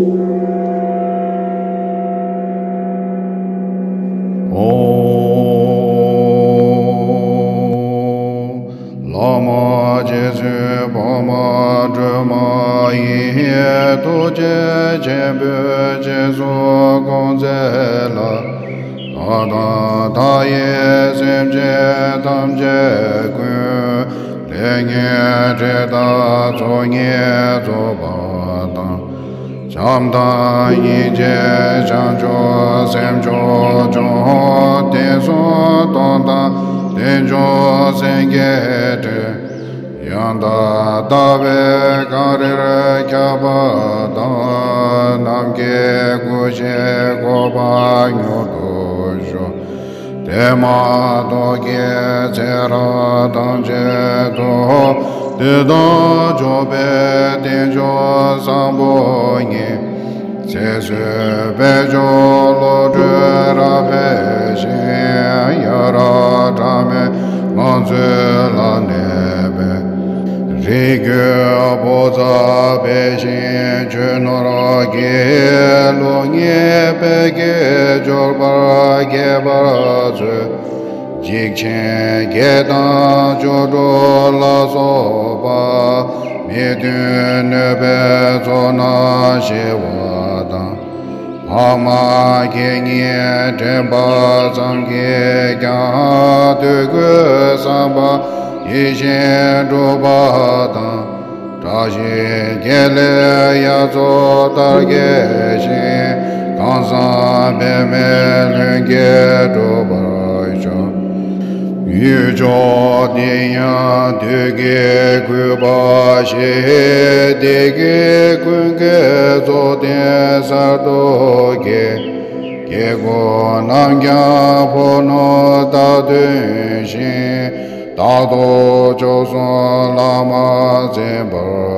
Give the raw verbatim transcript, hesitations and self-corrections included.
ཨོ། བླ་མ་རྗེ་བཙུན་འཕགས་མ་སྒྲོལ་མ་ཡི། ཐུགས་རྗེ་ཆེན་པོས་རྗེས་སུ་བཟུང་མཛད་ལ། ལྷ་དང་མཐའ་ཡས་སེམས་ཅན་ཐམས་ཅད་ཀུན། ལས་ངན་འབྲས་དག་ཚོགས་ངན་རྫོགས་པ་དང་། བྱམས་དང་སྙིང་རྗེ་བྱང་ཆུབ་སེམས་མཆོག་སྐྱོང་། དུས་གསུམ་སྟོང་དང་རྟེན་འབྱུང་སེང་གེའི་སྤྲུལ། ཡང་དག་ལྟ་བའི་གངས་རིར་ཁྱབ་པ་དང་། ནམ་མཁའི་སྐུ་བཞིན་བཀོད་པ་མྱུར་དུ་ཞུ། དེ་མ་ཐག་གི་ཚེ་རབས་ཐམས་ཅད་དུ། བདུད་དང་འཇོམས་པའི་རྟེན་མཆོག་བཟང་པོ་ཉིད། ཚེ་བསོད་དཔལ་འབྱོར་བློ་གྲོས་རབ་འཕེལ་ཞིང་། ཡ་རབས་གྲངས་མེད་ལོངས་སྤྱོད་ལ་གནས་པའི། རིགས་རྒྱུད་ཕུན་ཚོགས་འཕེལ་ཞིང་ཆོས་ནོར་གྱི། ལུགས་གཉིས་འཕེལ་གྱི་འབྱོར་པ་རྒྱས་པར་མཛོད། འཇིགས་ཆེན་བརྒྱད་དང་བཅུ་དྲུག་ལ་སོགས་པ། མི་མཐུན་གནོད་པའི་ཚོགས་རྣམས་ཞི་བ་དང་། འཕགས་མ་དགེ་བསྙེན་འདྲེན་པ་ཙམ་གྱིས་ཀྱང་། དུས་ཀུན་བསམ་པ་ཡིད་བཞིན་འགྲུབ་པ་དང་། བཀྲ་ཤིས་དགེ་ལེགས་དབྱར་མཚོ་ལྟར་རྒྱས་ཤིང་། གང་བསམ་འབད་མེད་ལྷུན་གྱིས་འགྲུབ་པར་ཤོག། ཡུལ་ཕྱོགས་འདི་ཡང་བདུད་ཀྱིས་བསྐུལ་བ་ཞིག། བདེ་སྐྱིད་ཀུན་གྱི་རྫོགས་ལྡན་གསར་དུ་སྐྱེས། སྐྱེ་དགུ་རྣམས་ཀྱང་ཕོ་ནོར་དག་ལྡན་ཞིང་། རྟག་ཏུ་མཆོག་གསུམ་བླ་མ་འཛིན་པར་